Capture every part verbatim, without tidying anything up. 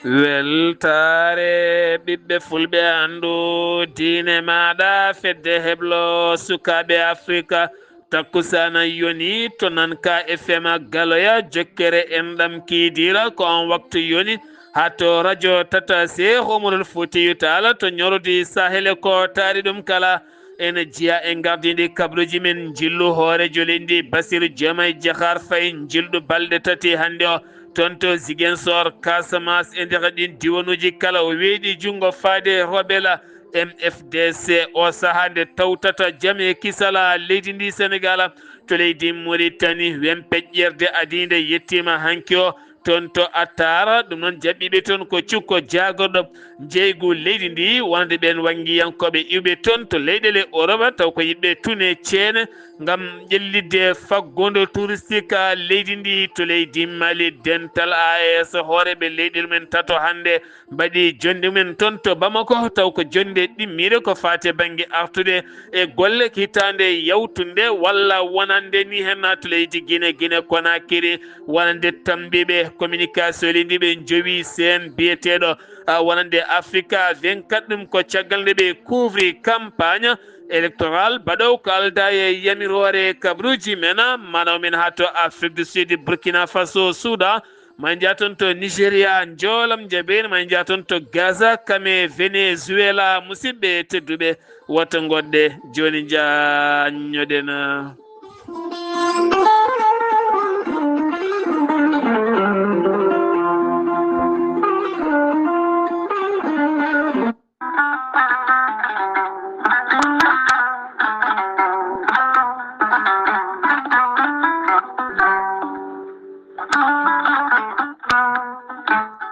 Weltaare ɓiɓɓe fulɓe, anndu diine maaɗa, fedde heblo sukaaɓe Afrika. Takkusaana yoni to Nanka F M galoya, jokkere enɗam kiidiira, ko on waktu yoni haa to radio tata Seex Umarul Fuutiyu Taala to ñorodi Sahel ko taari ɗum kala. Ene jeyaa e gardindi kabaruuji men, njillu hooreejo leydi ndi Basiru Jomay Jahar Fay, njilɗu balɗe tati hannde o toon to Ziguinchor, Casamance, e nder ɗiin diwanuuji kala. O weeɗi junngo faade Robela M F D C o sahaa nde tawtata jam e kisal leydi ndi Senegal to leydi Mauritanie. Wempeƴƴerde adiinde yettiima hanki o toon to Attaara. Ɗum noon, jaɓɓiiɓe toon ko cukko jaagorɗo njeygu leydi ndi, wonande ɓeen wanngiyankooɓe iwɓe toon to leyɗeele Europe, taw ko yiɗɓe tun e ceene ngam ƴellitde faggudu touristique leydi ndi. To leydi Mali, dental A E S hooreeɓe leyɗeele men tato hannde mbaɗi jonnde mumen toon to Bamako, taw ko jonnde ɗimmiire ko faati e bannge artude e golle hitaande yawtunde walla wonande ni heen to leydi Guinée, Guinée Conakry, wonande tambiiɓe communication leydi ɓe njowi seen biyeteeɗo, a, wonande Africa vingt-quatre, ɗum ko caggal nde ɓe couvri campagne électoral baɗow ko alda e yamiroore kabaruuji men, manaw men haa to Afrique du Sud, Burkina Faso, Soudan, ma njaha toon to Nigeria, njoolam njaɓeen, ma njaha toon to Gaza, kame Venezuela. Musidɓe tedduɓe, wata ngoɗɗe, jooni njaññoɗen.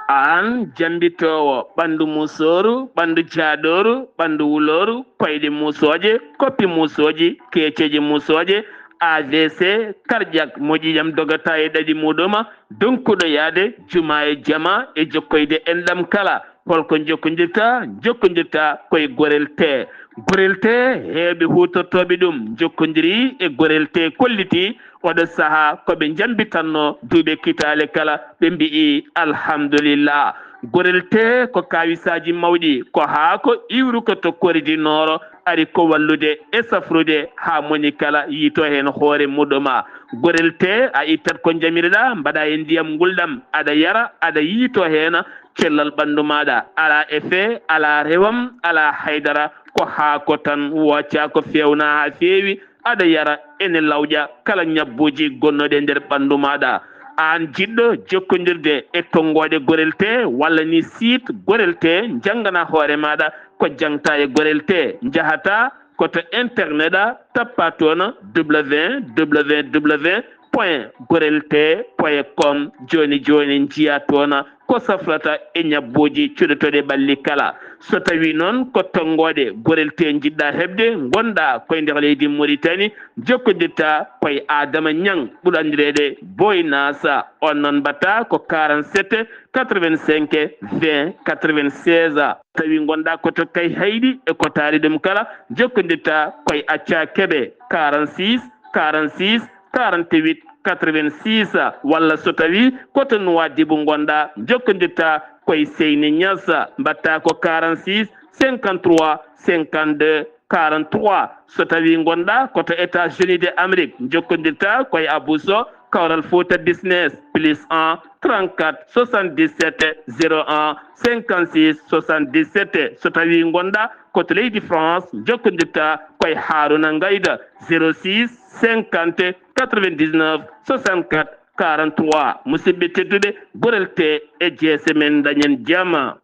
Aan jambitoowo ɓanndu musooru, ɓanndu jaaɗooru, ɓanndu wulooru, koyɗe musooje, koppi musooji, keeceeje musooje, A V C, cardiaque, moƴƴi jam dogata e ɗaɗi muɗuma, donkuɗo yaade juma e jama e jokkoyde enɗam kala. Holko jokkondirta? Jokkondirta koye Gorel Tee. Gorel Tee, heewɓe huutortooɓe ɗum jokkondiri e Gorel Tee, kolliti oɗo sahaa ko ɓe njambitanno duuɓe kitaale kala, ɓe mbi'i alhamdulillah. Gorel Tee ko kaawisaaji mawɗi, ko haako iwruko to Kori du Nord, ari ko wallude e safrude haa moni kala yiito heen hoore muɗuma. Gorel Tee, a ittat ko njamiruɗaa, mbaɗa e ndiyam ngulɗam, aɗa yara, aɗa yiito heen, cellal ɓanndu maaɗa, alaa effet, alaa rewam, alaa haydara, ko haako tan, wooca ko feewna haa feewi, aɗa yara, ene lawƴa kala ñabbuuji gonnooɗi e nder ɓanndu maaɗa. Aan jiɗɗo jokkondirde e tonngooɗe Gorel Tee walla ni site Gorel Tee, njanngana hoore maaɗa ko jaŋta e Gorel Tee. Njahata ko to internet a, tappa toon W W W point gorel tee point com. Jooni jooni njiya toon ko safrata e ñabbuuji cuɗotooɗi ɓalli kala. So tawii noon ko tonngooɗe Gorel Tee njiɗɗa heɓde, ngonɗa koye nder leydi Mauritanie, jokkondirta koye Adama Ñaŋ, ɓurɗo anndireede Boy Nasa. On noon mbaɗta ko quarante-sept quatre-vingt-cinq vingt quatre-vingt-seize. Tawi ngonɗa ko to Kayhayɗi e ko taari ɗum kala, jokkondirta koye Acca Kebe, quarante-six quarante-six quarante-huit quatre-vingt-six, walla so tawi ko to Nuwaadibu ngonɗa, jokkondirta koye Seyni Ñas, mbaɗta ko quarante-six cinquante-trois cinquante-deux quarante-trois. So tawi ngonɗa ko to États-Unis de Amérique, jokkondirta koye Abou Sow, Kawral Fouta Business, plus un trente-quatre soixante-dix-sept zéro un cinquante-six soixante-dix-sept. So tawi ngonɗa ko to leydi France, jokkondirta koye Haruna Ngayda, zéro six cinquante quatre-vingt-dix-neuf soixante-quatre quarante-trois. Musidɓe tedduɓe, Gorel Tee e jeese men, dañen jama.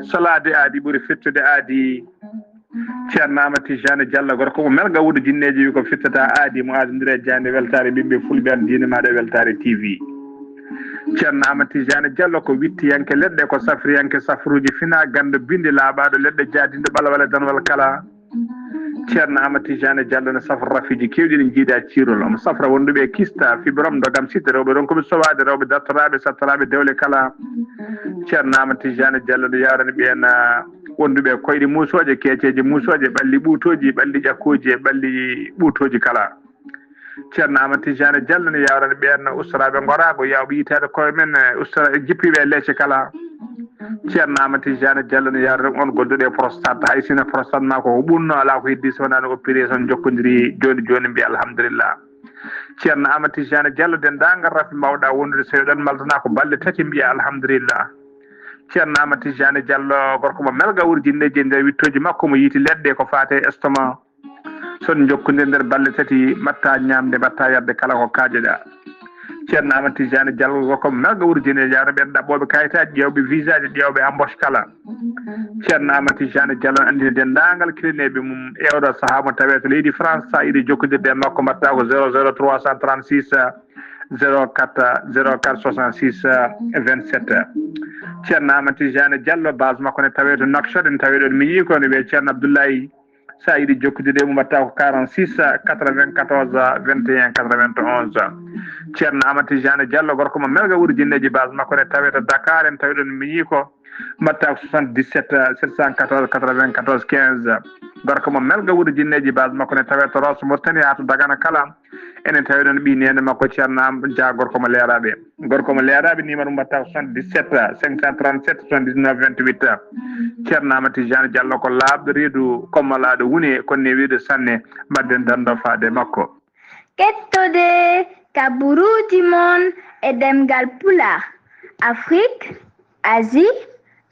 Salaade aadi ɓuri fettude aadi. Ceerno Amadou Tijani Diallo, gorko mo Melga, wuuro jinneeji, wi ko fittata aadi mo aadondira e jaande weltaare ɓiɓɓe fulɓe, an diine maaɗa e weltaare T V. Ceerno Amadou Tijani Diallo ko wittiyanke leɗɗe, ko safriyanke safruuji, fina ganndo bindi laaɓaaɗo leɗɗe, jaadinɗo ɓalwale danwal kala. Ceerno Amadou Tijani Diallo ne safra rafiiji keewɗi, ɗi njiida ciirol. Omo safra wonduɓe e kista, fibrome, ndogam, site, rewɓe ronkuɓe sowaade, rewɓe dartoraaɓe, sattoraaɓe dewle kala. Ceerno Amadou Tijani Diallo no yawrani ɓeen, ah, wonduɓe e koyɗe muusooje, keeceeje muusooje, ɓalli ɓuutooji, ɓalli ƴakkooji e ɓalli ɓuutooji kala. Ceerno Amadou Tidiane Diallo no yawrani ɓeen ustoraaɓe ngoraago, yawɓe yitaade koye men, e ustora e jippiiɓe e leece kala. Ceerno Amadou Tidiane Diallo no yawrani on gonduɗo e prostate, hay sino prostate ma ko ɓunno, alaa ko heddi so wonaa no opéré, so on njokkondiri jooni jooni, mbiya alhamdulillah. Ceerno Amadou Tidiane Diallo, denndaangal rafi mbawɗa wondude, so eɗon maldana ko balɗe tati, mbiya alhamdulillah. Ceerno Amadou Tidiane Diallo, gorko mo melga wurjinneeji e nder wittooji makko, mo yiiti leɗɗe ko faate e estomac. So on njokkondirii nder balɗe tati, mbaɗta ñaamde, mbaɗta yarde kala ko kaajoɗa. Ceerno Amadou Tidiane Diallo, gorko mo melga wurjinneeji, yawno ɓeen ɗaɓɓooɓe kayitaaji, ƴeewɓe visaaji, ƴeewɓe embauche kala. Ceerno Amadou Tidiane Diallo no anndini denndaangal kilineeɓe mum e oɗo sahaa mo tawee to leydi France, so a yiɗi jokkondirde e makko, mbaɗta ko zéro zéro trois cent trente-six, zéro quatre, zéro quatre soixante-six, vingt-sept. Ceerno Amadou Tidiane Diallo, base makko ne tawee to Nouakchott, ene tawee ɗon miñi ko ne wiyee Ceerno Abdoulaye. So a yiɗi jokkondirde e mum, mbaɗta ko quarante-six, quatre-vingt-quatorze, vingt et un, quatre-vingt-onze. Ceerno Amadou Tidiane Diallo, gorko mo melga wurjinneeji, base makko ne tawee to Dakar, ene tawee ɗon miñi ko, mbaɗta ko soixante-dix-sept, sept cent quatorze, quatre-vingt-quatorze, quinze. Gorko mo melga wurjinneeji, base makko ne tawee to Rosso Mauritanie haa to Dagana kala. Enen tawi ɗon ɓii neene makko Ceerno Am Dia, gorko mo Leeraaɓe. Gorko mo Leeraaɓe, numéro mbaɗta ko soixante-dix-sept, cinq cent trente-sept, soixante-dix-neuf, vingt-huit. Ceerno Amadou Tidiane Diallo ko laaɓɗo reedu, kommalaaɗo wune, kono ne wiyde sanne, mbaɗden dando faade makko. Kettode kaburuuji mon e ɗemngal Pulaar, Afrique, Asie,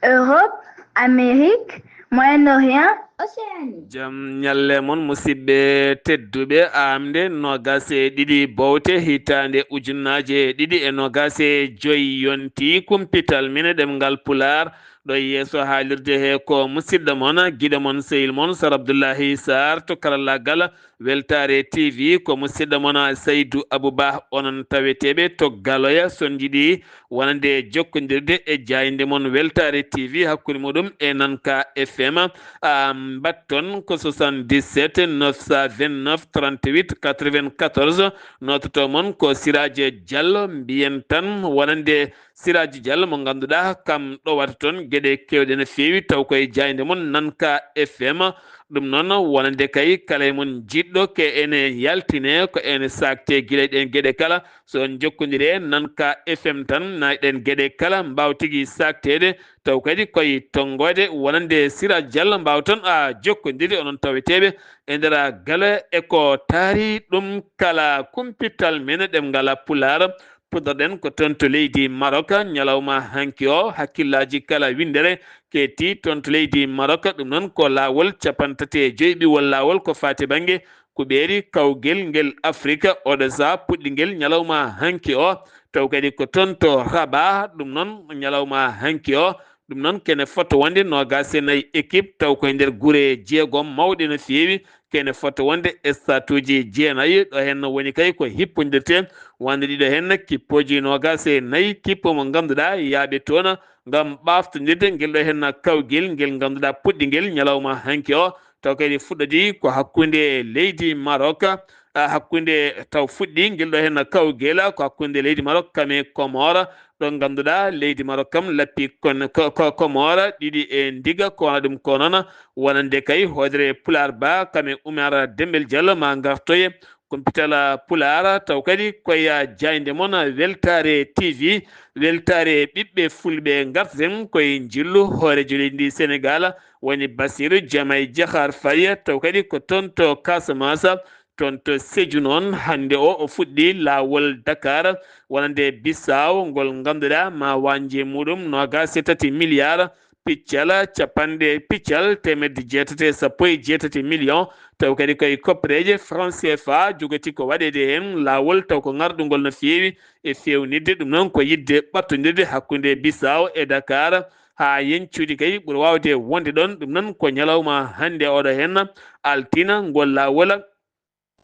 Europe, Amérique, Moyen-Orient, Océanie. Jam ñalle mon, musidɓe tedduɓe. Aamde noogaas e ɗiɗi bowte, hitaande ujunaaje ɗiɗi e noogaas e joy yontii. Kumpital min e ɗemngal Pulaar, ɗo yeeso haalirde he ko musidɗo mon, giɗo mon, sehil mon, Sar Abdullahi Sarr to karallaagal Weltaare T V. Ko musidɗo mon Saydu Abu Bah, onon taweteeɓe to Galoya, so on njiɗi wonande jokkondirde e jaaynde mon Weltaare T V hakkunde muɗum e Nanka F M, a, mbatton ko soixante-dix-sept neuf cent vingt-neuf trente-huit quatre-vingt-quatorze. Nototo mon ko Siraaji Diallo, mbiyen tan wonande Siraaji Diallo mo ngannduɗaa kam ɗowata toon geɗe keewɗe no feewi, taw koye jaaynde mon Nanka F M. Ɗum noon wonande kay kala e mon jiɗɗo ke ene yaltine, ko ene saakte gila e ɗeen geɗe kala. So on njokkondiri e Nanka F M tan, na e ɗeen geɗe kala mbaaw tigi saakteede, taw kadi koye tonngoode wonande Siraaji Diallo mbaaw toon a jokkondirde onon taweteeɓe e nder gala e ko taari ɗum kala. Kumpital men ɗemngal Pulaar, puɗɗoɗen ko toon to leydi Maroc, ñalawma hanki o, hakkillaaji kala winndere keetti toon to leydi Maroc. Ɗum noon ko laawol cappanɗe tati e joy ɓiwol laawol ko faati bannge kuɓeeri kawgel ngel Afrika. Oɗo saha puɗɗingel ñalawma hanki o, taw kadi ko toon to Rabat. Ɗum noon ñalawma hanki o, ɗum noon kene foto wonde noogaas e nayi équipe, taw koye nder gure jeegom mawɗe no feewi. Kene foto wonde statuji jeenayi, ɗo heen woni kay ko hippondirte wonde ɗiɗo heen kippooji noogaas e nayi, kippo mo ngannduɗaa yaaɓe toon ngam ɓaaftondirde ngel ɗo heen kawgel ngel ngannduɗaa puɗɗingel ñalawma hanki o, taw kadi fuɗɗodi ko hakkunde leydi Maroc, a, hakkunde taw fuɗɗi ngel ɗo heen kawgel ko hakkunde leydi Maroc kam e Comore, ɗo ngannduɗaa leydi Maroc kam lappi kon-, ko, ko Comore ɗiɗi e ndiga, ko wona ɗum ko noon wonande kay hoodere Pulaar ba kam e Oumar Dembel Diallo ma ngartoye kumpital Pulaar, taw kadi koye jaaynde mon Weltaare T V, Weltaare ɓiɓɓe Fulɓe. Ngarten koye njillu hooreejo leydi ndi Senegaal, woni Bassirou Diomaye Diakhar Faye, taw kadi ko toon to Casamance, toon to Sédhiou noon, hannde o, o fuɗɗi laawol Dakar, wonande Bissau, ngol ngannduɗaa ma wañje muɗum noogaas e tati milliard, piccal cappanɗe, piccal teemedde jeetati e sappo e jeetati million, taw kadi koye koppereeje franc C F A jogoti ko waɗeede heen laawol, taw ko ŋarɗungol no feewi e feewnitde. Ɗum noon ko yiɗde ɓattondirde hakkunde Bissau e Dakar, haa yeñcuuji kay ɓura waawde wonde ɗoon. Ɗum noon ko ñalawma hannde oɗo heen altine ngol laawol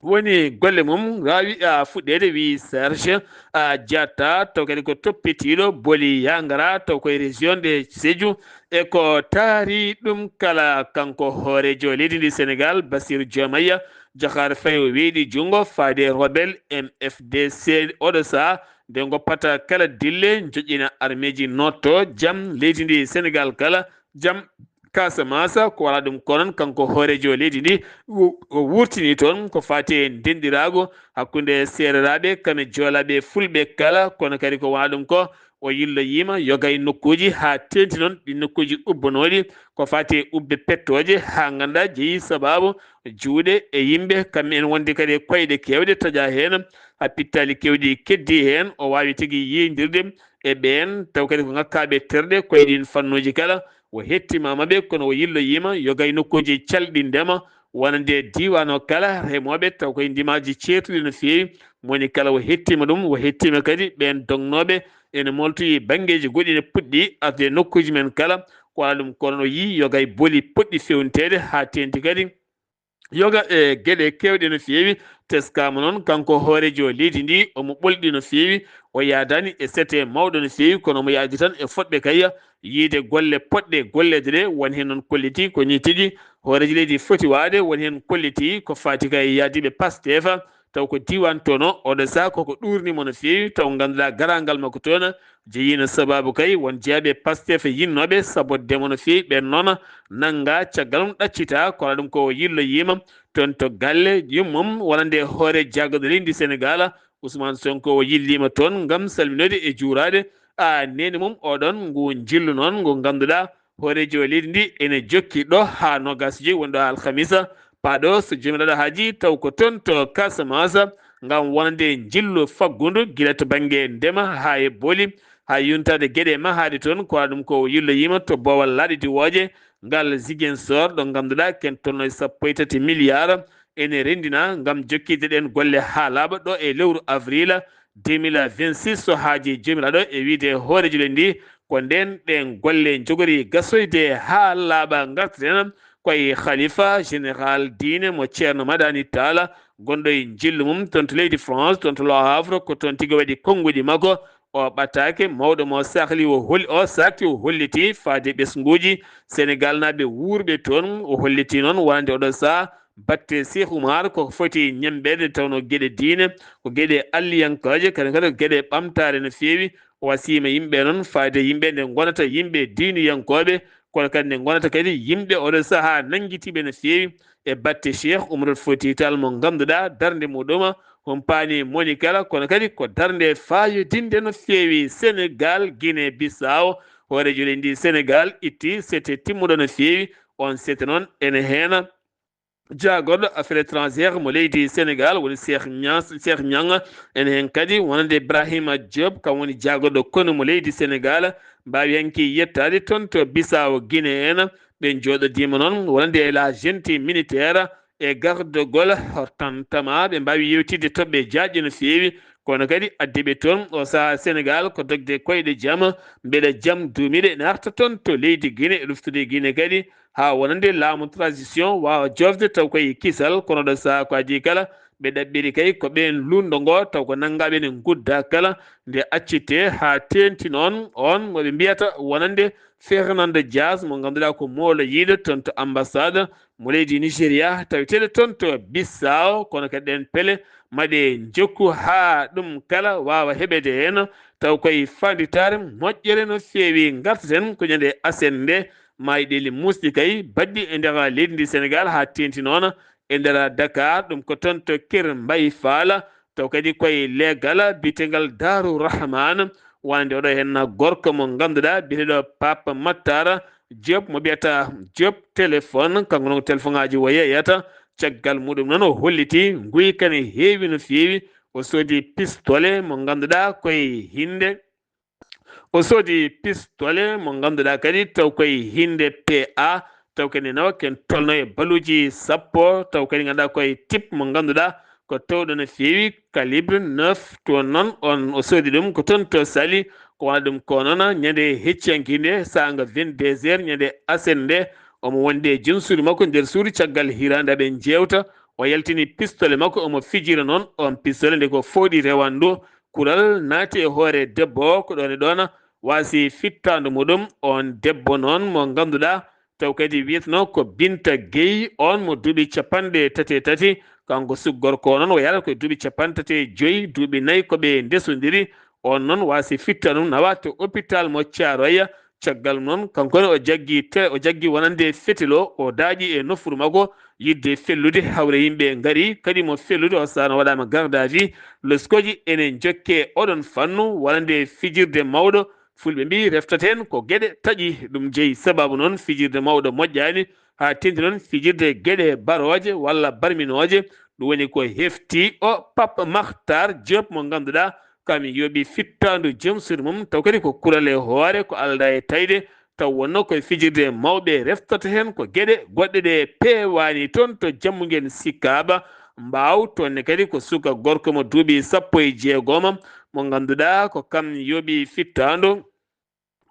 woni golle mum waawi, a, fuɗɗeede, wi Serge, a, Diatta, taw kadi ko toppitiiɗo Boli Yangara, taw koye région de Sédhiou. E ko taari ɗum kala, kanko hooreejo leydi ndi Senegaal, Bassirou Diomaye Diakhar Faye, o weeɗi junngo faade rebel M F D C oɗo saha, nde ngoppata kala dille, joƴƴina armeeji, notto jam leydi ndi Senegaal kala, jam Casamance. Ko wala ɗum ko noon, kanko hooreejo leydi ndi, o o wurtini toon ko faati e ndenɗiraagu hakkunde seereraaɓe, kam e joolaaɓe fulɓe kala, kono kadi ko wala ɗum ko, o yilloyiima yoga e nokkuuji haa teeŋti noon ɗi nokkuuji ubbanooɗi, ko faati e ubbe pettooje haa ngannduɗaa jeyi sabaabu juuɗe e yimɓe, kamɓe en wonde kadi e koyɗe keewɗe taƴa heen, haa pittaali keewɗi keddi heen, o waawi tigi yiyondirde e ɓeen, taw kadi ko ŋakkaaɓe terɗe koye ɗiin fannuuji kala, o hettimaama ɓe, kono o yilloyiima yoga e nokkuuji calɗi ndema, wonande diiwaan o kala remooɓe, taw koye ndimaaji ceertuɗi no feewi, mo woni kala o hettiima ɗum, o hettiima kadi ɓeen dognooɓe ene mooltoyi banngeeji goɗɗi ene puɗɗi arde e nokkuuji men kala, ko alaa ɗum kono o yii yoga e boli poɗɗi feewniteede haa teeŋti kadi yoga e geɗe keewɗe no feewi. Teskaama noon, kanko hooreejo leydi ndi, omo ɓolɗi no feewi, o yaadaani e sete mawɗo no feewi, kono omo yaadi tan e fotɓe kay yiide golle poɗɗe golleede ɗe, won heen noon kolliti ko nii tigi hooreejo leydi foti waɗde, won heen kolliti ko faati kay e yahdiiɓe Pastef, taw ko diiwaan toon o, oɗo sahaa koko ɗuurnii mo no feewi, taw ngannduɗaa garaangal makko toon jeyiino sabaabu kay won jeyaaɓe Pastef yinnooɓe saboteede mo no feewi, ɓeen noon nanngaa caggal mum ɗaccitaa, kono ɗum ko o yilloyiima toon to galle yummum wonande hoore jaagorɗo leydi Senegaal, Ousmane Sonko o yilliima toon ngam salminoyde e juuraade a neene mum oɗon ngu njillu noon ngu ngannduɗaa hooreejo leydi ndi ene jokki ɗo haa noogaas e joy woni ɗo alhamisa paaɗo so joomiraaɗo haaji taw ko toon to Casamance ngam wonande njillu faggundu gila to bannge ndema haa e booli haa yontaade geɗe mahaaɗe toon ko waɗa ɗum ko o yilloyiima to boowal laaɗe diwooje ngal Ziguinchor ɗo ngannduɗaa ken tolno e sappo e tati milliards ene renndina ngam jokkitde ɗeen golle haa laaɓa ɗo e lewru avril deux mille vingt-six so haaji joomiraaɗo e wiyde hooreejo leydi ndi ko ndeen ɗeen golle njogori gasoyde haa laaɓa ngartaten koye khalifa général diine mo Ceerno Madani Taala gonɗo e njillu mum toon to leydi France toon to Le Havre ko toon tigi waɗi konnguɗi makko o ɓataake mawɗo mo sahli o hol o sakti o holliti faade ɓesnguuji Senegal naaɓe wuurɓe toon o holliti noon wonande oɗo sahaa batte Cheikh Oumar koko foti ñembeede nde tawnoo geɗe diine ko geɗe alliyankaaje kadi kadi ko geɗe ɓamtaare no feewi o wasiima yimɓe noon faade yimɓe nde ngonata yimɓe diiniyankooɓe kono kadi nde ngonata kadi yimɓe oɗo sahaa nanngitiiɓe no feewi e batte Cheikh Oumar Fouti Tall mo ngannduɗaa darnde muɗum humpaani moni kala kono kadi ko darnde faayodinde no feewi Senegal Guinée Bissau hooreejo leydi Senegal itti sete timmuɗo no feewi on sete noon ene heena jaagorɗo affaire étrangère mo leydi Senegal woni Cheikh Niang Cheikh Niang ene heen kadi wonande Ibrahima Diop kam woni jaagorɗo konu mo leydi Senegal mbaawi hanki yettaade toon to Bissau Guinée en ɓe njooɗodiima noon wonande la gente militaire e garde gol hortantama ɓe mbaawi yewtidde toɓɓe jaajɗe no feewi kono kadi addiɓe toon o sahaa Senegal ko dogde koyɗe jam mbeɗa jam duumiɗe ene arta toon to leydi Guinée e luftude Guinée kadi haa wonande laamu transition waawa jofde taw koye kisal kono ɗo sahaa ko adii kala ɓe ɗaɓɓiri kay ko ɓeen luundo ngo taw ko nanngaaɓe ne ngudda kala nde accite haa teeŋti noon oon mo ɓe mbiyata wonande Fernando Dias mo ngannduɗaa ko moolo yiiɗo toon to ambassade mo leydi Nigeria taweteeɗo toon to Bissau kono kadi ɗeen pele maɗe njokku haa ɗum kala waawa heɓeede heen taw koye faanditaare moƴƴere no feewi ngartaten ko ñande aset nde maayɗeeli muusɗi kay baɗɗi e nder leydi ndi Senegal haa teeŋti noon e nder Dakar ɗum ko toon to Kër Mbaye Fall taw kadi koye leegal biyeteegal Daaru Rahman wonande oɗo heen gorko mo ngannduɗaa biyeteeɗo Pape Matar Diop mo mbiyata Diop téléphone kanko noon ko téléphone aji o yeeyata caggal muɗum noon o holliti nguy kane heewi no feewi o soodi pistole mo ngannduɗaa koye hinde o soodi pistole mo ngannduɗaa kadi taw koye hinde P A taw kadi nawa ken tolno e baluuji sappo taw kadi ngannduɗaa koye tip mo ngannduɗaa ko towɗo no feewi calibre neuf toon noon on o soodi ɗum ko toon to Saly ko wona ɗum ko noon ñande hecciyankinde saanga vingt-deux heures ñande aset nde omo wondi e jom suudu makko nder suudu caggal hiraande aɓe njeewta o yaltini pistole makko omo fijira noon on pistole nde ko fowɗi rewandu kural naati e hoore debbo o ko ɗoon e ɗoon waasi fittaandu muɗum on debbo noon mo ngannduɗaa taw kadi wiyetnoo ko Binta Gueye on mo duuɓi capanɗe tati e tati kanko suggorko o noon o yarat koye duuɓi capanɗe tati e joyi duuɓi nayi ko ɓe ndesondiri on noon waasi fittaandu mum nawa to hôpital mo Thiaroye Caggal noon, kanko ne o jaggi te-, o jaggi wonande fetelo, o daaƴi e nofuru makko, yiɗde fellude, hawre yimɓe ngari, kadi mo fellude o sahaa no waɗaama garde à vue, loskooji ene njokke oɗon fannu, wonande fijirde mawɗo, Fulɓe mbiyi reftat heen ko geɗe taƴi, ɗum jeyi sababu noon fijirde mawɗo moƴƴaani, haa teeŋti noon fijirde geɗe barooje walla barminooje, ɗum woni ko hefti o Pape Makhtar Diop mo ngannduɗaa kam yooɓi fittaandu jom suudu mum, taw kadi ko kural e hoore ko aldaa e tayde, taw wonno koye fijirde mawɓe reftata heen ko geɗe goɗɗe ɗe peewaani toon to Jammugel Sikaaba, Mbaaw, toon ne kadi ko suka gorko mo duuɓi sappo e jeegom, mo ngannduɗaa ko kam yooɓi fittaandu.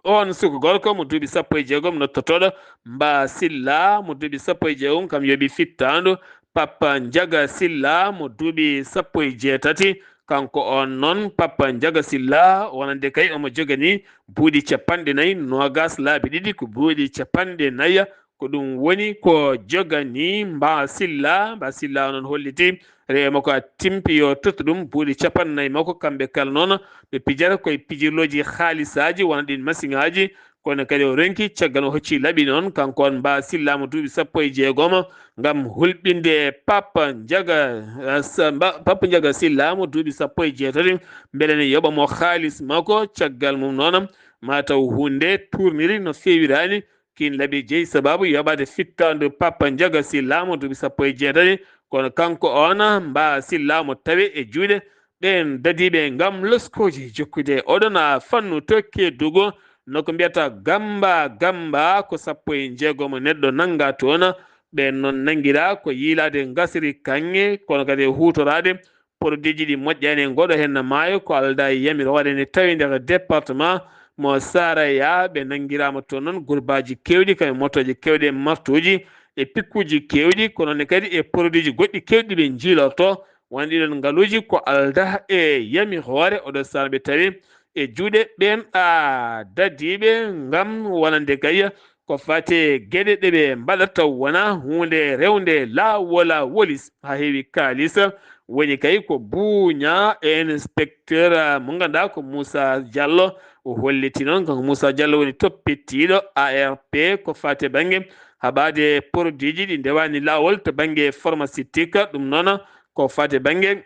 On suka gorko mo duuɓi sappo e jeegom nottotooɗo Mba Silla mo duuɓi sappo e jeegom, kam yooɓi fittaandu. Papa Njaga Silla mo duuɓi sappo e jeetati, kanko on noon, Papa Njaga Silla, wonande kay omo jogani buuɗi capanɗe nayi, noogas laabi ɗiɗi ko buuɗi capanɗe nayi, ko ɗum woni ko jogani Mba Silla. Mba Silla noon holliti reema ko a timpi yo tottu ɗum buuɗi capanɗe nayi makko. Kamɓe kala noon ɓe pijata koye pijirlooji haalisaaji wona ɗin masiŋaaji, kono kadi o ronki caggal o hocci laɓi noon, kanko on Mba Silla mo duuɓi sappo e jeegom, ngam hulɓinde Papa Njaga, eh, Sa-, Mba-, Papa Njaga Silla mo duuɓi sappo e jeetati, mbele ne yoɓa mo haalis makko. Caggal mum noon, ma taw huunde tourniri no feewiraani, kiin laɓi jeyi sababu yoɓaade fittaandu Papa Njaga Silla mo duuɓi sappo e jeetati, kono kanko on Mba Silla mo tawe e juuɗe ɓeen dadiiɓe ngam loskooji jokkude. Oɗon a fannu to Kedugu, no ko mbiyata Gamba Gamba, ko sappo e jeegom neɗɗo nannga toon. Ɓeen noon nanngiraa ko yiilaade ngasri kaŋŋe, kono kadi e huutoraade produitji ɗi moƴƴaani e ngooɗo heen maayo, ko aldaa e yamiroore ne tawi nder département mo Saraya. Ɓe nanngiraama toon noon gurbaaji keewɗi, kam e motooje keewɗe e martooji e pikkuuji keewɗi, kono ne kadi e produitji goɗɗi keewɗi ɓe njiilorto. Won ɗiɗon ngaluuji ko aldaa e yamiroore oɗo sahaa ɓe tawi e juuɗe ɓeen a dadiiɓe ngam wonande kay ko fate geɗe ɗe ɓe mbaɗata wona huunde rewnde laawola wolis haa heewi kaalis. Woni kay ko buuña e inspecteur mo ngannduɗaa ko Moussa Diallo. O holliti noon kanko Moussa Diallo woni toppitiiɗo A R P ko fate bannge haɓaade produitji ɗi ndewaani laawol to bannge pharmaceutique. Ɗum noon ko fate bannge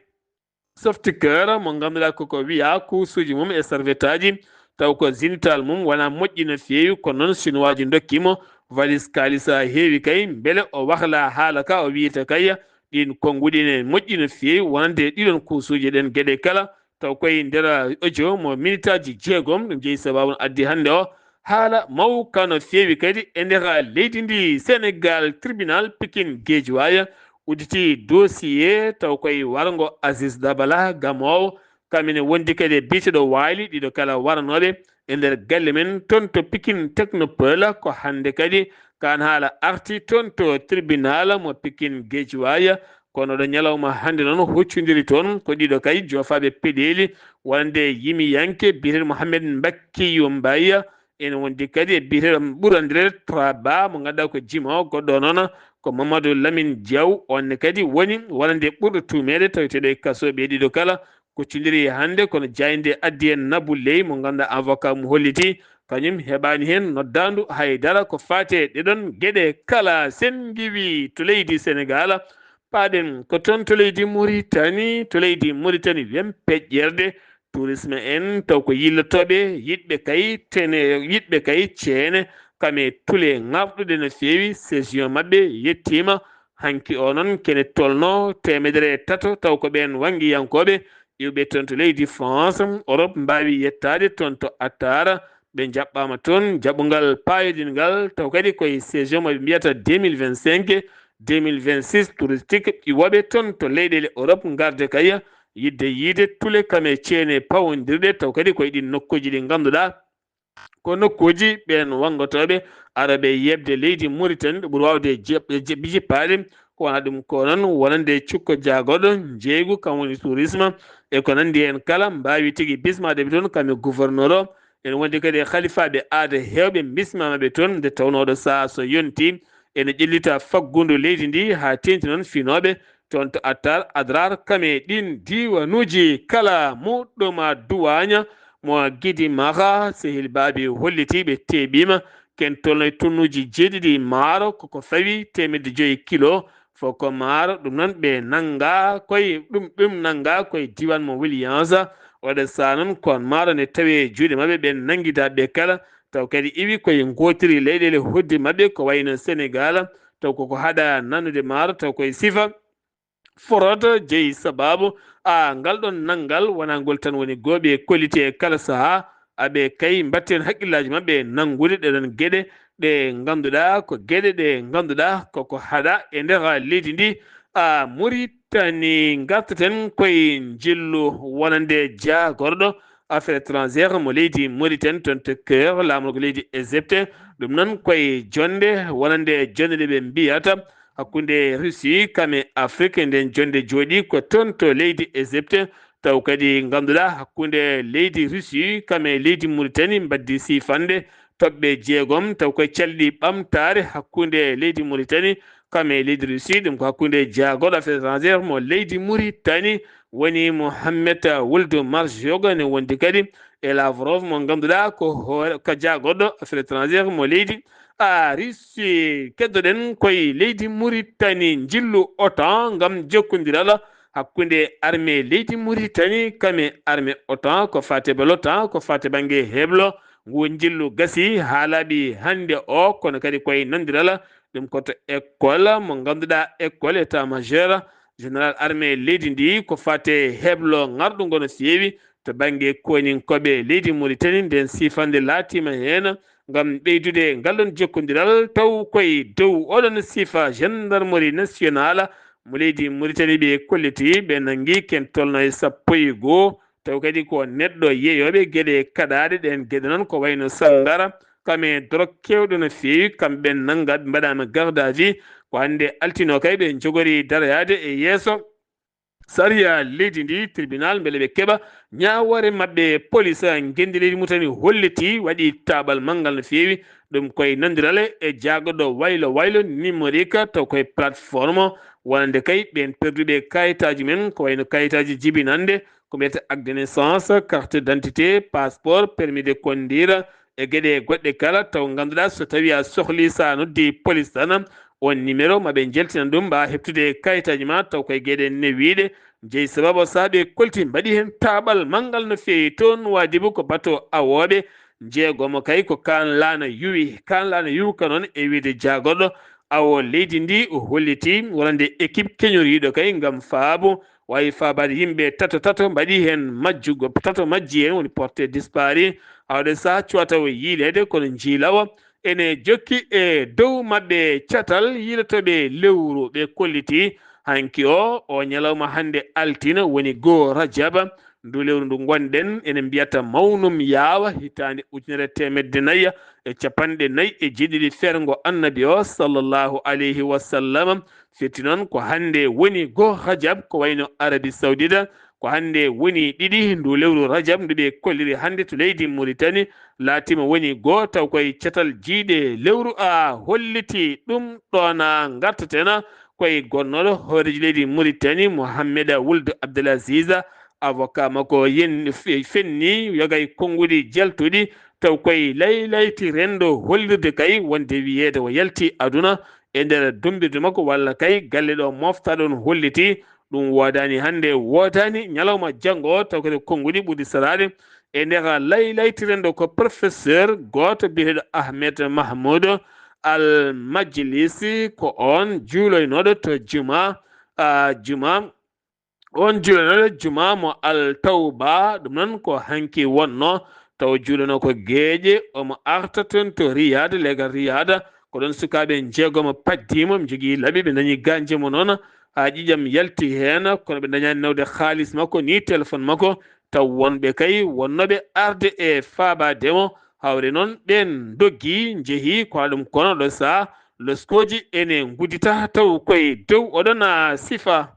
Softicare mo ngannduɗaa koko wiya kuusuuji mum e serviette aji, taw ko zinital mum wona moƴƴi no feewi, kono noon Sinuwaaji ndokki mo valise kaalisa heewi kay, mbele o wahla haala ka o wiyata kay, ɗiin konnguɗi ne moƴƴi no feewi, wonande ɗiɗon kuusuuji ɗen geɗe kala, taw koye nder audio mo minitaaji jeegom, ɗum jeyi sababu no addi hannde o, haala mawka no feewi kadi e nder leydi ndi Senegal, tribunal Pikine Guédiawaye udditi dossier taw koye warngo Aziz Dabala gamoowo, kam ene wondi kadi e biyeteeɗo Waali, ɗiɗo kala waranooɓe e nder galle men toon to Pikine Technopole. Ko hannde kadi kaan haala arti toon to tribunal mo Pikine Guédiawaye, kono ɗo ñalawma hannde noon huccondiri toon ko ɗiɗo kay joofaaɓe peɗeeli wonande yimiyanke biyeteeɗo Mohamed Mbakkiyu Mbaye, ene wondi kadi e biyeteeɗo ɓurandireede Traba mo ngannduɗaa ko jimoowo, goɗɗo o noon ko Mamadou Lamine Diaw, on ne kadi woni wonande ɓurɗo tuumeede taweteeɗo e kasoo. Ɓe ɗiɗo kala kuccondiri hannde, kono jaaynde addi heen Nabou Leye mo ngannduɗaa avocat mo holliti kañum heɓaani heen noddaandu hay dara ko faati e ɗeɗon geɗe kala. Sen ngiwi to leydi Senegal, paaɗen ko toon to leydi Mauritanie, to leydi Mauritanie wem peƴƴerde tourisme en, taw ko yillotooɓe yiɗɓe kay tene, yiɗɓe kay ceene, kam e tule ŋarɗuɗe no feewi. Session maɓɓe yettiima hanki o noon kene tolno teemedere e tato, taw ko ɓeen wanngiyankooɓe iwɓe toon to leydi France, Europe, mbaawi yettaade toon to Attara. Ɓe njaɓɓaama toon jaɓungal paayodingal, taw kadi koye session mo ɓe mbiyata deux mille vingt-cinq, deux mille vingt-six touristique, iwooɓe toon to leyɗeele Europe ngarde kay yiɗde yiide tule kam e ceene pawondirɗe, taw kadi koye ɗin nokkuuji ɗi ngannduɗaa ko nokkuuji ɓeen wanngotooɓe arooɓe yeɓde leydi Mauritanie, ɗo ɓuri waawde jep-, jep-, jippaade. Ko wona ɗum ko noon wonande cukko jaagoɗo njeeygu, kam woni tourisme, e ko nanndi heen kala, mbaawi tigi bismaade ɓe toon, kam e gouverneur o. Ene wondi kadi e halifaaɓe aada heewɓe mbismaama ɓe toon, nde tawnoo ɗo sahaa so yontii, ene ƴellita faggudu leydi ndi, haa teeŋti noon finooɓe toon to Attar, Adrar, kam e ɗiin diiwanuuji kala. Muɗɗuma duwaaña mo Gidi Maxa, sehil baabi holliti ɓe teɓiima ken tolno e tonnuuji jeeɗiɗi maaro, koko fawi teemedde joyi kilo, fof ko maaro. Ɗum noon, ɓe nannga koye ɗum, ɗum nannga koye diiwaan mo Williams. Oɗo sahaa noon, ko maaro ne tawi e juuɗe maɓɓe, ɓe nanngida ɓe kala, taw kadi iwi koye ngootiri leyɗeele hoddi maɓɓe, ko wayno Senegaal, taw koko haɗa nanude maaro, taw koye sifa forot jeyi sababu, a, ngal ɗon nanngal wonaa ngol tan woni gooɓe kolliti e kala sahaa, aɓe kay mbatten hakkillaaji maɓɓe e nanngude ɗeɗon geɗe ɗe ngannduɗaa ko geɗe ɗe ngannduɗaa koko haɗa e nder leydi ndi. A, Muritani, ngartaten koye njillu wonande jaagorɗo affaire étrangère mo leydi Muritani, toon to Caire, laamorgo leydi Égypte. Ɗum noon koye jonnde wonande jonnde nde ɓe mbiyata hakkunde Russie kam e Afrique. Nden jonnde jooɗi ko toon to leydi Égypte, taw kadi ngannduɗaa hakkunde leydi Russie kam e leydi Muritani mbaddi siifande toɓɓe jeegom, taw koye calɗi ɓamtaare hakkunde leydi Muritani kam e leydi Russie. Ɗum ko hakkunde jaagorɗo affaire étrangère mo leydi Muritani woni Mohamed Wuld Marzouk, ne wondi kadi e Lavrov mo ngannduɗaa ko hoore, ko jaagorɗo affaire étrangère mo leydi, a, Russie. Keddoɗen koye leydi Muritani, njillu OTAN ngam jokkondiral hakkunde armée leydi Muritani kam e armée OTAN, ko fate ba l'OTAN, ko fate bannge heblo. Ngu njillu gasi haa laaɓi hannde o, kono kadi koye nanndiral, ɗum ko to école mo ngannduɗaa, école état-major général armée leydi ndi, ko fate heblo ŋarɗungo no feewi to bannge kooninkooɓe leydi Muritani. Nden siifande laatiima heen ngam ɓeydude ngal ɗon jokkondiral, taw koye dow oɗon siifa gendarmerie nationale mo leydi Muritani ɓe kolliti, ɓe nanngi ken tolno e sappo e goo, taw kadi ko neɗɗo yeeyooɓe geɗe kaɗaaɗe. Ɗeen geɗe noon ko wayno sanngara, kam e dorog keewɗo no feewi, kamɓe nannga, ɓe mbaɗaama garde à vue. Ko hannde altino kay ɓe njogori daroyaade e yeeso sariya leydi ndi, tribunal, mbele ɓe keɓa ñaawoore maɓɓe. Polis ngenndi leydi Muritani holliti, waɗi taaɓal manngal no feewi. Ɗum koye nanndiral e jaagorɗo waylo waylo numérique, taw koye plateforme wonande kay ɓeen perduɓe kayitaaji men, ko wayno kayitaaji jibinannde, ko mbiyetee acte de naissance, carte d'identité, passeport, permis de conduire, e geɗe goɗɗe kala, taw ngannduɗaa so tawii a sohlii, so a noddii polis tan, on numéro ma ɓe njeltinan ɗum, mbaa heɓtude kayitaaji ma, taw koye geɗe newiiɗe. Jeyi sababu o sahaa ɓe kolti mbaɗi heen taaɓal manngal no feewi. Toon Waadibu ko bato awooɓe njeegomo kay ko kaan laana yuwi. Kaan laana yuwka noon e wiyde jaagorɗo awo leydi ndi, o holliti wonande équipe keñoriiɗo kay ngam faabu, waawi faabaade yimɓe tato tato mbaɗi heen majjugo, tato majji heen woni porté disparu. Awde sahaa cuwata o yiileede, kono njiilawa ene jokki e dow maɓɓe catal yiilotooɓe lewru. Ɓe kolliti hanki o, o ñalawma hannde altine woni goo Rajaba, ndu lewru ndu ngonɗen ene mbiyata mawnum yaawa, hitaande ujunere teemedde nayi e capanɗe nayi e jeeɗiɗi feere ngo Annabi o, sallallahu alayhi wa sallam. Firti noon ko hannde woni goo Rajab, ko wayno Arabie Saoudite, ko hannde woni ɗiɗi ndu lewru Rajab ndu ɓe kolliri hannde to leydi Muritani, laatiima woni goo, taw koye catal jiyɗe lewru a holliti ɗum. Ɗoon a ngartaten koye gonnooɗo hooreejo leydi Muritani, Mohammed Wuld Abdel Aziz, avocat makko yen-, fe-, fenni yoga e konnguɗi jaltuɗi, taw koye laylayti renndo hollirde kay wonde wiyeede o yalti aduna e nder dummbirde makko, walla kay galle ɗo moftaɗon holliti ɗum woodaani hannde, woodaani ñalawma janngo o, taw kadi konnguɗi ɓuri saraade e nder laylayti renndo ko professeur gooto biyeteeɗo Ahmed Mahmoud Al Majlisi, ko oon juuloynooɗo to juma, a, juma, oon juuloynooɗo juma mo Al Tawba. Ɗum noon ko hanki wonnoo, taw juulono ko geeƴe, omo arta toon to Riyad, legal Riyad. Ko ɗoon sukaaɓe njeegomo paddiimo, ɓe njogii laɓi, ɓe dañi ganje mo noon, haa ƴiiƴam yalti heen, kono ɓe dañaani nawde haalis makko ni téléphone makko. Taw wonɓe kay wonnooɓe arde e faabaade mo, hawre noon ɓeen ndoggi, njehi, ko ɗum kono ɗo sahaa loskooji ene nguddita, taw koye dow oɗon, a, sifa.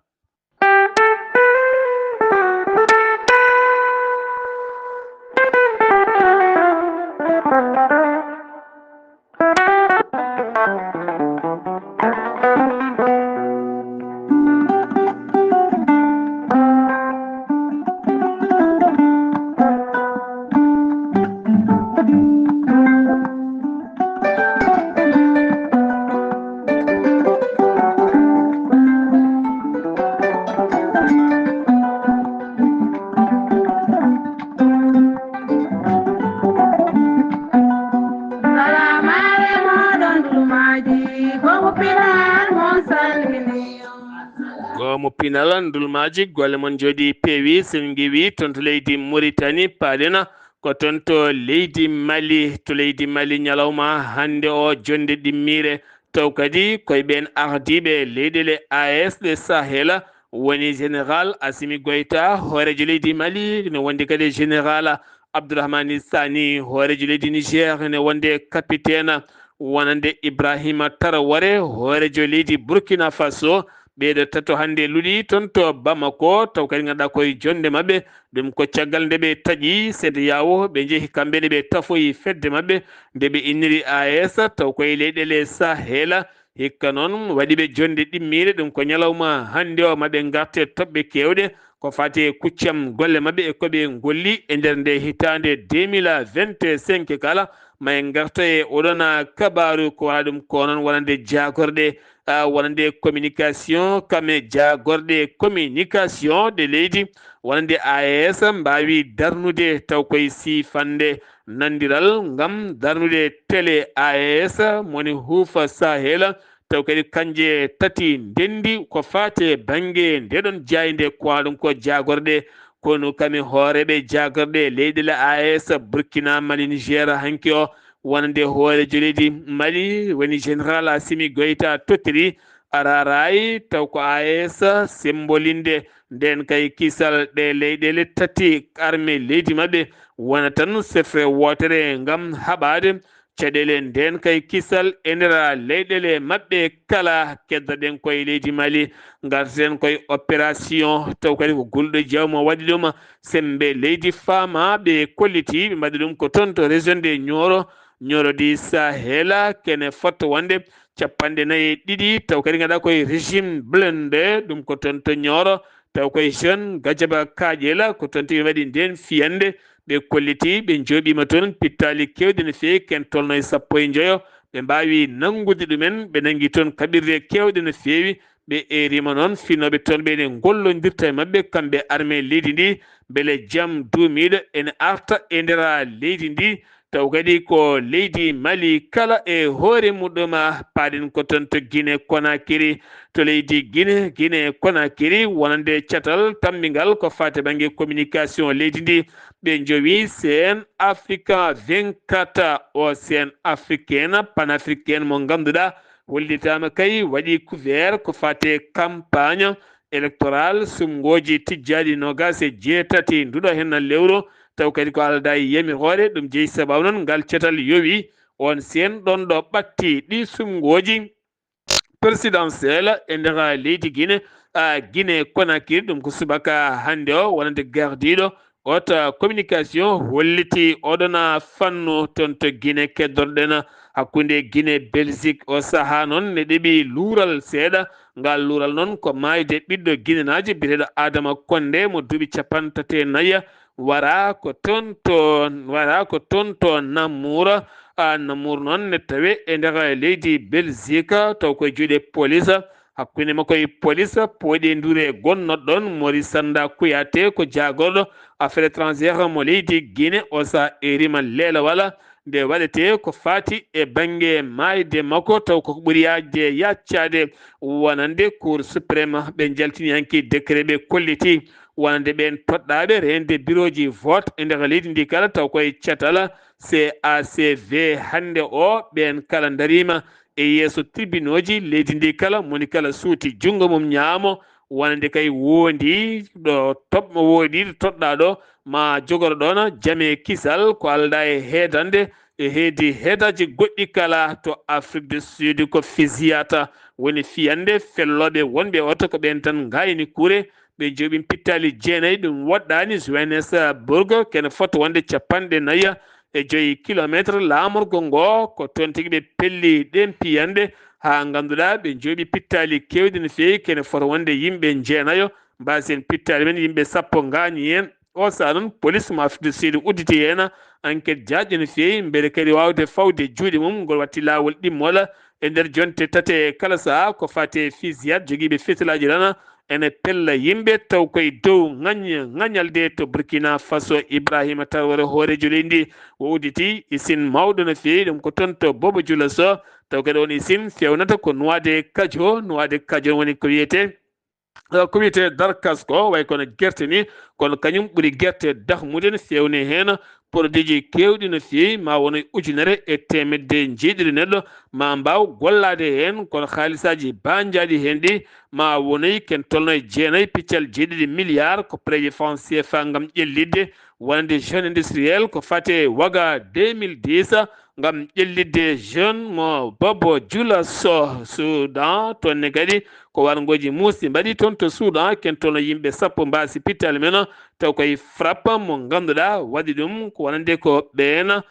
Goomu pinal ndulmaaji, golle mon njooɗi peewi, sen ngiwi toon to leydi Muritani, paaɗen ko toon to leydi Mali. To leydi Mali, ñalawma hannde o, jonnde ɗimmiire, taw kadi koye ɓeen ardiiɓe leyɗeele A E S ɗe Sahel, woni Général Assimi Goïta, hooreejo leydi Mali, no wondi kadi Général Abdourahmane Sani, hooreejo leydi Niger, ene wonde capitaine wonande Ibrahima Traoré, hooreejo leydi Burkina Faso. Ɓeeɗo tato hannde luɗi toon to Bamako, taw kadi ngannduɗaa koye jonnde maɓɓe. Ɗum ko caggal nde ɓe taƴi CEDEAO, ɓe njehi kamɓe ne ɓe tafoyi fedde maɓɓe nde ɓe inniri A E S, taw koye leyɗeele Sahel. Hikka noon waɗi ɓe jonnde ɗimmiire, ɗum ko ñalawma hannde o, maɓe ngarte toɓɓe keewɗe ko faati e kuccam golle maɓɓe e ko ɓe ngolli e nder nde hitaande deux mille vingt-cinq kala. Ma en ngarto e oɗon kabaaru ko wala ɗum ko noon wonande jaagorɗe, ah, wonande communication, kame jaagorɗe communication ɗe leydi wonande A E S mbaawi darnude taw koye siifande nandiral ngam darnude télé A E S moni huufa Sahel. Taw kadi kanje tati ndendi ko faate bannge ndeɗon jaaynde ko haɗum ko jaagorɗe, kono kami hooreeɓe jaagorɗe leyɗeele A E S, Burkina, Mali, Niger, hanki o wonande hooreejo leydi Mali woni Général Assimi Goïta tottiri, araraay taw ko A E S sembolinde nden kay kisal ɗe leyɗeele tati armée leydi maɓɓe wona tan sefre wootere ngam haɓaade caɗeele nden kay kisal e nder leyɗeele maɓɓe kala. Keddoɗen koye leydi Mali, ngarten koye opération, taw kadi ko gulɗo jawma waɗi ɗum, sembe leydi faama ɓe kolliti, ɓe mbaɗi ɗum ko toon to région de Nioro, Nioro di Sahel, kene fotto wonde capanɗe nayi e ɗiɗi, taw kadi ngannduɗaa koye régime blindé, ɗum ko toon to Nioro, taw koye jeune Gajaba Kaƴela, ko toon tigi waɗi nden fiyande, ɓe kolliti, ɓe njooɓiima toon pittaali keewɗi no feewi, ken tolno e sappo e njoyo, ɓe mbaawi nanngude ɗumen, ɓe nanngi toon kaɓirɗe keewɗe no feewi, ɓe eerima noon finooɓe toon ɓe ne ngollondirta e maɓɓe, kamɓe armée leydi ndi, mbele jam duumiiɗo ene arta e nder leydi ndi, taw kadi ko leydi Mali kala e hoore muɗum, paaɗen ko toon to Guinée Conakry. To leydi Guinée, Guinée Conakry, wonande catal tammbingal ko faati bannge communication leydi ndi, ɓe njowi Sen Africa vingt-quatre, o Sen Africaine, panafricaine mo ngannduɗaa hollitaama kay waɗi couvert ko faati campagne électoral, sumngooji tijjaaɗi noogaas e jeetati nduɗo henna lewru, taw kadi ko aldaa e yamiroore, ɗum jeyi sababu noon ngal catal yowi on seen ɗon ɗo ɓatti ɗi sumngooji présidentielle e nder leydi Guinée, a, Guinée Conakry, ɗum ko subaka hannde o, wonande gardiiɗo Haute communication holliti oɗon fannu toon to Guinée keddorɗen hakkunde Guinée Belgique. O sahaa noon ne ɗeɓi luural seeɗa. Ngal luural noon ko maayde ɓiɗɗo Guinénaajo biyeteeɗo Adama Condé mo duuɓi capanɗe tati e nayi. Wara ko toon to, wara ko toon to Namur. A, Namur noon ne tawe e nder leydi Belgique, taw koye juuɗe police. Hakkunde makko e police, pooɗi e ndure gonnoɗo ɗon, Maurice Sanda Kouyaté, ko jaagorɗo affaires étrangères mo leydi Guinée, o sa erima leelawal nde waɗete ko faati e bannge maayde makko, taw ko ɓuri yaajde yaaccaade wonande Cour suprême. Ɓe njaltini hanki décret ɓe kolliti wonande ɓeen toɗɗaaɓe reende birooji vote e nder leydi ndi kala, taw koye catal C A C V hannde o, ɓeen kala ndariima e yeeso tribunooji leydi ndi kala, moni kala suuti junngo mum ñaamo, wonande kay wondi ɗo toɓ-, wondi ɗo toɗɗaaɗo ma jogoro ɗoon jame kisal ko aldaa e heedande, e heedi heedaaji goɗɗi kala to Afrique du Sud ko fiziyata woni fiyande fellooɓe wonɓe oto ko ɓeen tan ngaayni kure, ɓe njoɓi pittaali jeenayi, ɗum woɗɗaani Johannesburg, kene fota wonde capanɗe nayi e joyi kilomeetre laamorgo ngo, ko toon tigi ɓe pelli ɗeen piyande, haa ngannduɗaa ɓe njoɓi pittaali keewɗi no feewi, kene fota wonde yimɓe jeenayo, mbaasen pittaali men yimɓe sappo ngaañi heen. O sahaa noon, polis mo Afrique du Sud udditi heen enquête jaajɗo no feewi, mbele kadi waawde fawde juuɗe mum, ngol watti laawol ɗimmol e nder jonte tate kala sahaa, ko faati e fusillade jogiiɓe fitilaaji tan ene pella yimɓe taw koye dow ŋaññe ŋañalde to Burkina Faso. Ibrahima Traoré, hooreejo leydi ndi, o udditi isin mawɗo no feewi, ɗum ko toon to Bobo Jula so, taw kadi on isin feewnata ko Noix de Kajo. Noix de Kajo woni ko wiyetee, eh, ko wiyetee darkas ko, way kono gerte ni, kono kañum ɓuri gerte dahmude no feewne heen. Produit ji keewɗi no feewi, ma wonoy ujunere e teemedde njeeɗiɗi neɗɗo ma mbaaw gollaade heen, kono haalisaaji baanjaaɗi heen ɗi ma wonoy ken tolno e jeenayi piccal jeeɗiɗi milliard, ko prêt ji franc C F A ngam ƴellitde wonande jeune industriel ko fate waga deux mille dix, ngam ƴellitde jeune mo Bobo Jula so Soudan. Toon ne kadi ko warngooji muusɗi mbaɗi toon to Soudan, ken tolno yimɓe sappo mbaasi pital men, taw koye frappe mo ngannduɗaa waɗi ɗum ko wonande ko ɓeen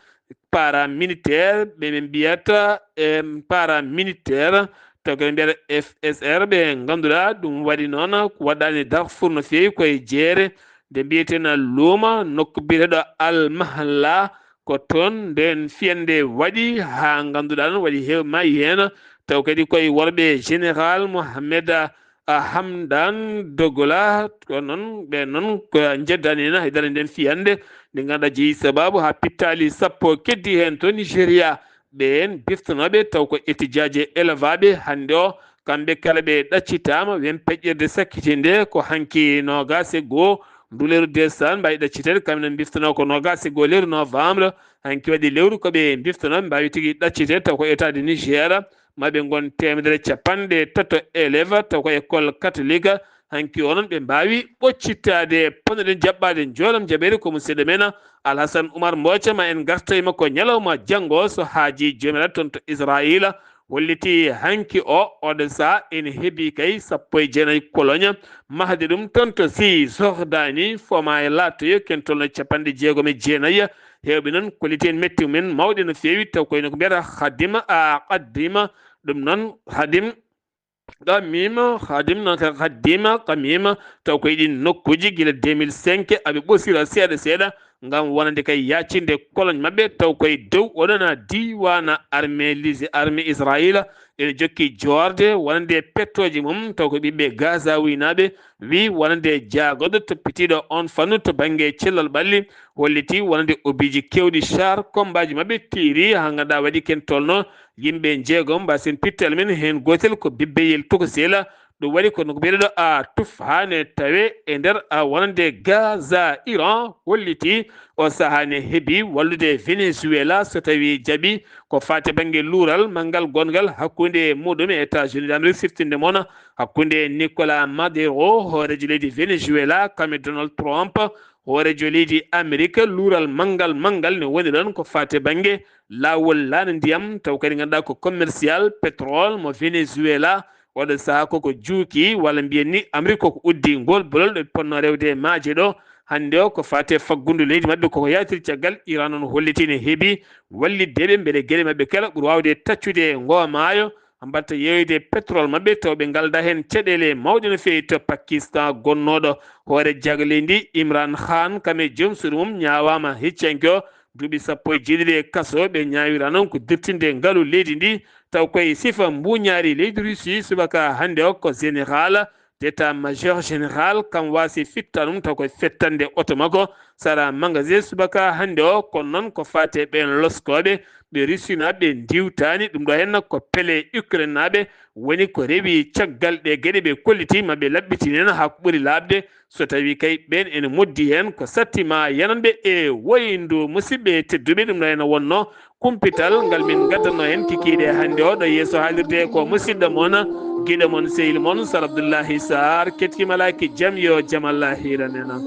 paramilitaire, ɓe ɓe mbiyata, em, paramilitaire, taw ko ɓe mbiyata F S R, ɓe ngannduɗaa ɗum waɗi noon ko waɗɗaani Darfour no feewi koye jeere nde mbiyeten Luuma, nokku biyeteeɗo Al Mahalla, ko toon ndeen fiyannde waɗi haa ngannduɗaa noon waɗi heew maayi heen, taw kadi koye worɓe Général Mohamed a Hamdan Dogola, ko noon, ɓe noon ko njeddani en haydara nden fiyannde, nde ngannduɗaa jeyi sabaabu haa pittaali sappo keddi heen to Nigeria. Ɓeen biftonooɓe taw ko étudiant ji e élève aɓe hannde o, kamɓe kala ɓe ɗaccitaama, wen peƴƴirde sakkitinde ko hanki noogaas e goo ndu lewru décembre mbaawi ɗacciteede, kamɓe noon biftonoo ko noogaas e goo lewru novembre, hanki waɗi lewru ko ɓe biftonoo mbaawi tigi ɗacciteede taw ko État de Niger. Maɓe ngon teemedere capanɗe tato élève taw ko école catholique. Hanki onon ɓe mbaawi ɓoccitaade, ponnoɗen jaɓɓaade njoolam jaɓeede ko musidɗo men Alhasan Umar Mbooca, ma en ngartoy makko ñalawma janngo so haaji Joomiraaɗo toon to Israayiila. Holliti hanki o, oɗo saha ene hebi kay sappo e jeenayi koloña mahde ɗum toon to Cisjordanie, foma e laatoyo ken tolno capanɗe jeegom e jeenayi. Heewɓe noon kolliti en metti mumen mawɗe no feewi, taw koyno ko mbiyata Khadim, a, Qaddima, ɗum noon Khadim Kamima, Khadim noon kay Khaddima Kamima, taw koye ɗin nokkuuji gila deux mille cinq aɓe ɓosira seeɗa seeɗa ngam wonande kay yaacinde koloñ maɓɓe, taw koye dow oɗona diiwaana armée lisi, armée Israayiila ene jokki joorde wonande pettooje mum, taw ko ɓiɓɓe Gaza wuynaaɓe wi wonande jaagoɗo toppitiiɗo on fannu to bannge cellal ɓalli, holliti wonande obiiji keewɗi char kombaaji maɓɓe tiiri haa ngannduɗaa waɗi ken tolno yimɓe njeegom mbasin pittal men, heen gootel ko bibbeyel tokosel. Ɗum waɗi ko no ko mbiyeɗo a tuf haa ne tawe e nder a wonande Gaza. Iran holliti o sahaa ne hebi wallude Venezuela so tawi jaɓi ko faati bannge luural manngal gonngal hakkunde muɗum e États-Unis d'Amérique siftinde moon hakkunde Nicolas Maduro, hooreejo leydi Venezuela, kam e Donald Trump, hooreejo leydi Amerique, luural manngal manngal ne woni ɗon ko faati bannge laawol laana ndiyam, taw kadi ngannduɗaa ko commercial pétrole mo Venezuela. Oɗo sahaa koko juuki, walla mbiyen ni Amrik koko uddi ngol bolol ɗo ɓe ponno rewde e maaje ɗo. Hannde o ko faati e faggundu leydi maɓɓe koko yaltiri caggal Iran on holliti ne hebi wallitde ɓe mbele geɗe maɓɓe kala ɓuri waawde taccude e ngo maayo. Mbatta yeeyde pétrole maɓɓe taw ɓe ngalda heen caɗeele mawɗe no feewi to Pakistan. Gonnooɗo hoore jagle ndi Imran Khan kam e joom suudu mum ñaawaama heccanke o duuɓi sappo e jeeɗiɗi e kaso. Ɓe ñaawira noon ko dirtinde ngalu leydi ndi taw koye sifa mbuuñaari leydi Russie. Subaka hannde o ko général d'état major général kam waasi fitta ɗum taw koye fettande oto makko sara magasin. Subaka hannde o kono noon ko faate ɓeen loskooɓe ɓe Russie naaɓe ndiwtaani ɗum ɗo henna ko pele Ukraine naaɓe woni ko rewi caggal ɗe geɗe ɓe kolliti ma ɓe laɓɓitinena haa ko ɓuri laaɓde. So tawi kay ɓeen ene moddi heen ko sattima yananɓe e woyndu. Musidɓe tedduɓe, ɗum ɗo ene wonno kumpital ngal min ngaddanno heen kikiiɗe hannde o ɗo yeeso haalirde ko musidɗo mon giɗo mon sehil mon Sar Abdoullahi Sarr. Kettimalaaki jam yo jam Allah hiiranena.